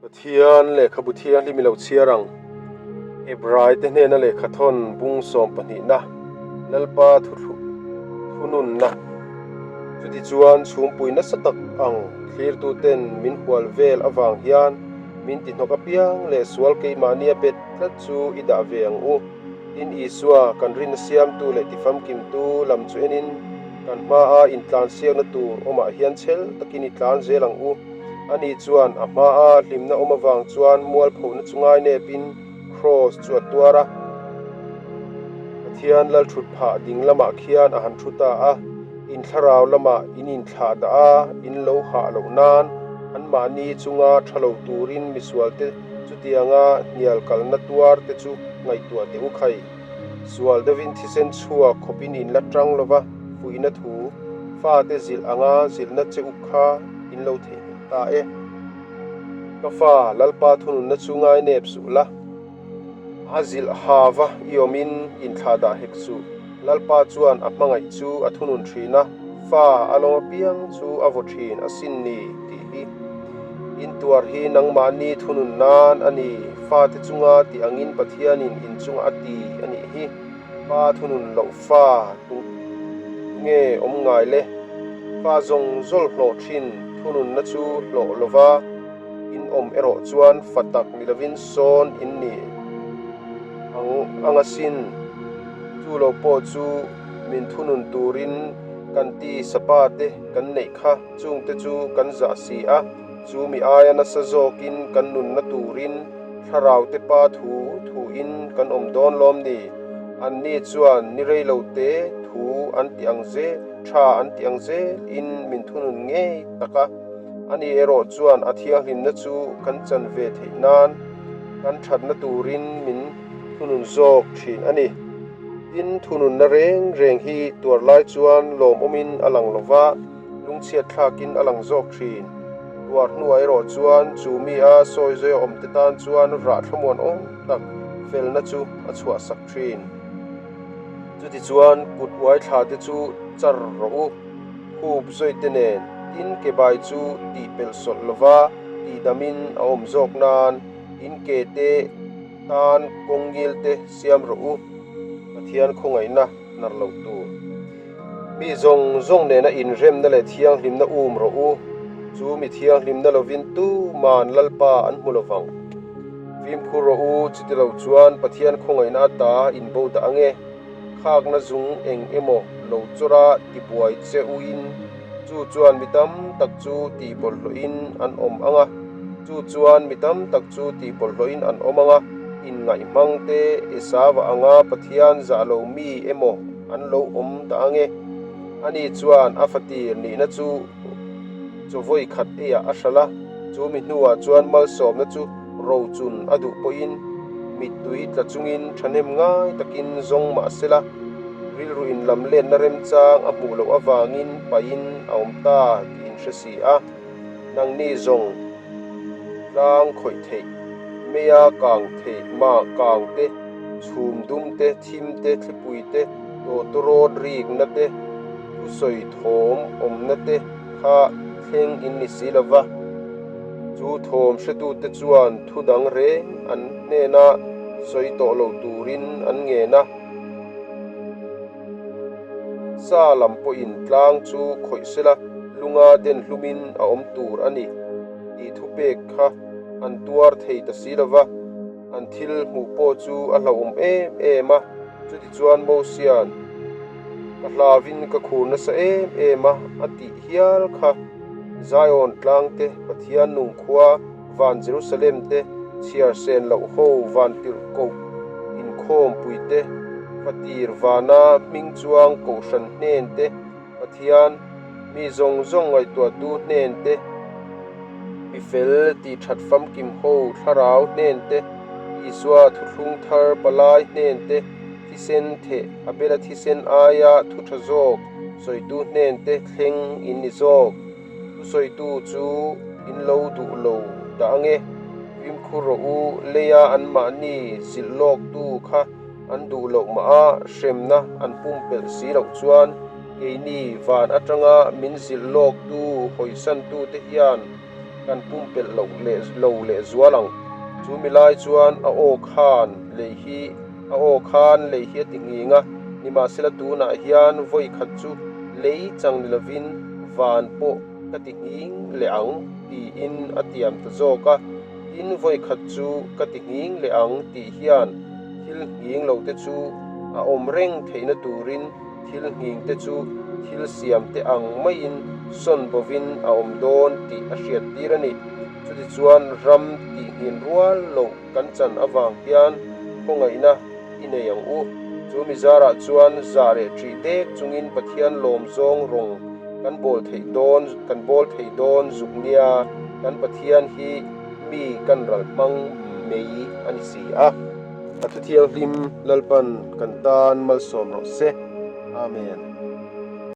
Pathian lehkhabu thianghlim i lo chhiar ang. Hebraite hnena lehkha thawn bung sawm pahnihna, Lalpa thununna. Chutichuan chhumpui nasa tak ang thlirtuten min hual vel avang hian min tihnawk apiang leh sual keimahnia bet tlat chu i dah ve ang u. Tin, Isua kan rinna siamtu leh tifamkimtu lam chu enin kan hmaa intlansiakna tur awmah hian chhel takin i tlan zel ang u. Ani chuan a hmaa hlimna awm avang chuan mualphona chu ngainepin kraws chu a tuar a. Pathian lalthut phah ding lamah khian a han thu ta a, in thlarau lamah in inthlah dah a, in lo hah loh nan anmahni chunga tha lo turin misualte chutianga hnial kalna tuar te chu ngaihtuah teh u khai. Sual deuhin thisen chhuak khawpin in la tang lova fuihna thu fate zilh anga zilhna che u kha in lo theihnghilh ta e. Ka fa, Lalpa thununna chu ngai nep suh la. A zilh hava i awmin inthlah dah hek suh. Lalpa chuan a hmangaih chu a thunun thin a, fa a lawm apiang chu a vaw thin asin ni tih hi. In tuar hi nangmahni thunun nan a ni, fate chunga tih angin Pathianin in chunga a ti a nih hi. Pa thunun loh fa nge awm ngai le? Fa zawng zawl hlawh thin thununna chu hlawh lova in awm erawh chuan fa tak ni lovin sawn in ni ang ang asin. Chu lo pawh chu min thunun turin kan ti sapa te kan neih kha chungte chu kan zah si a, chu mi aia nasa zawkin kan nunna turin thlarau te pa thu thuin kan awm dawn lawm ni? Anni chuan ni rei lo te thu an ti ang zel, tha an ti ang zelin min thunun ngei tak a. Ani erawh chuan a thianghlimna chu kan chan ve theih nan kan thatna turin min thunun zawk thin a ni. Tin, thununna reng reng hi tuar lai chuan lawmawmin a lang lo va, lungchhiat thlakin a lang zawk thin. Tuar hnuah erawh chuan chu mi a sawi zawi a awmte tan chuan rah thlamuan awm tak felna chu a chhuahsak thin. Chutichuan kut uai thla te chu char rawh u. Khup zawite nen tin ke bai chu tih pelh sawlh lova tihdamin a awm zawk nan in ke te tan kawng ngil te siam rawh u. Pathian khawngaihna hnar loh tur. Mi zawng zawng nena inremna leh thianghlimna um rawh u. Chu mi thianghlimna lovin tuman Lalpa an hmu lovang. Fimkhur rawh u, chuti lo chuan Pathian khawngaihna ata inbo dah ange. Khakna zung eng emaw lo chawrh a tibuai che uin chu chuan mi tam tak chu tihbawlhhlawhin an awm ang a, chu chuan mi tam tak chu tihbawlhhlawhin an awm ang a, inngaihhmang te Esava anga Pathian zah lo mi emaw an lo awm dah ang e. Ani chuan a fatir nihna chu chaw vawi khat eiah a hralh a, chu mi hnuah chuan malsawmna chu rochun a duh pawhin mittui tla chungin thahnem ngai takin zawng mah sela, rilru inlam lenna remchang a hmuh loh avangin pahin a awm ta tih in hre si a. Nangni zawng tlang khawih theih, meia kang theih, mah kang te, chhum dum te, thim te, thlipui te, tawtawrawt rikna te, thusawi thawm awmna te kha thleng in ni si lova. Chu thawm hretute chuan thu dang reng an hnena sawi tawh lo turin an ngen a. Sa lam pawhin tlang chu khawih sela lunga den hlumin a awm tur a ni tih thupek kha an tuar thei ta si lova, an thil hmuh pawh chu a hlauhawm em em a. Chutichuan Mosia'n, Ka hlavin ka khur nasa em em a, a tih hial kha. Zion tlang te, Pathian nung khua, van Jerusalem te, chhiar sen loh ho van tirh koh inkhawmpui te, fatir vana hming chuang kohhran hnen te, Pathian mi zawng zawng ngaihtuahtu hnen te, mi fel tih that famkim ho thlarau hnen te, Isua thuthlung thar palai hnen te, thisen theh Abela thisen aia thu tha zawk sawitu hnen te thleng in ni zawk. Thusawitu chu in lo duh lo dah ange. Fimkhur rawh u, leia anmahni zilh lawktu kha an duh loh mah a, hremna an pumpelh si loh chuan keini van atanga min zilh lawktu hawisantute hian. kan pumpelh loh leh lo leh zual ang. Chu mi lai chuan a aw khan lei hi a aw khan lei hi a ti nghing a, nimahsela tunah hian vawi khat chu lei chang ni lovin van pawh ka ti nghing leh ang tiin a tiam ta zawk a. Tin vawi khat chu ka ti nghing leh ang tih hian thil nghing lo te chu a awm reng theihna turin thil nghing te chu thil siam te ang maiin sawn bovin a awm dawn tih a hriat tir a ni. Chutichuan ram tih nghin rual loh kan chan avang hian khawngaihna i nei ang u. Chu mi zarah chuan zah leh ṭih dek chungin Pathian lawm zawng rawng kan bawl theih dawn kan bawl thei dawn zuk nia kan Pathian hi mi kan ral hmang mai a ni si a. A thuthianghlim Lalpan kan tan malsawm rawh se. Amen.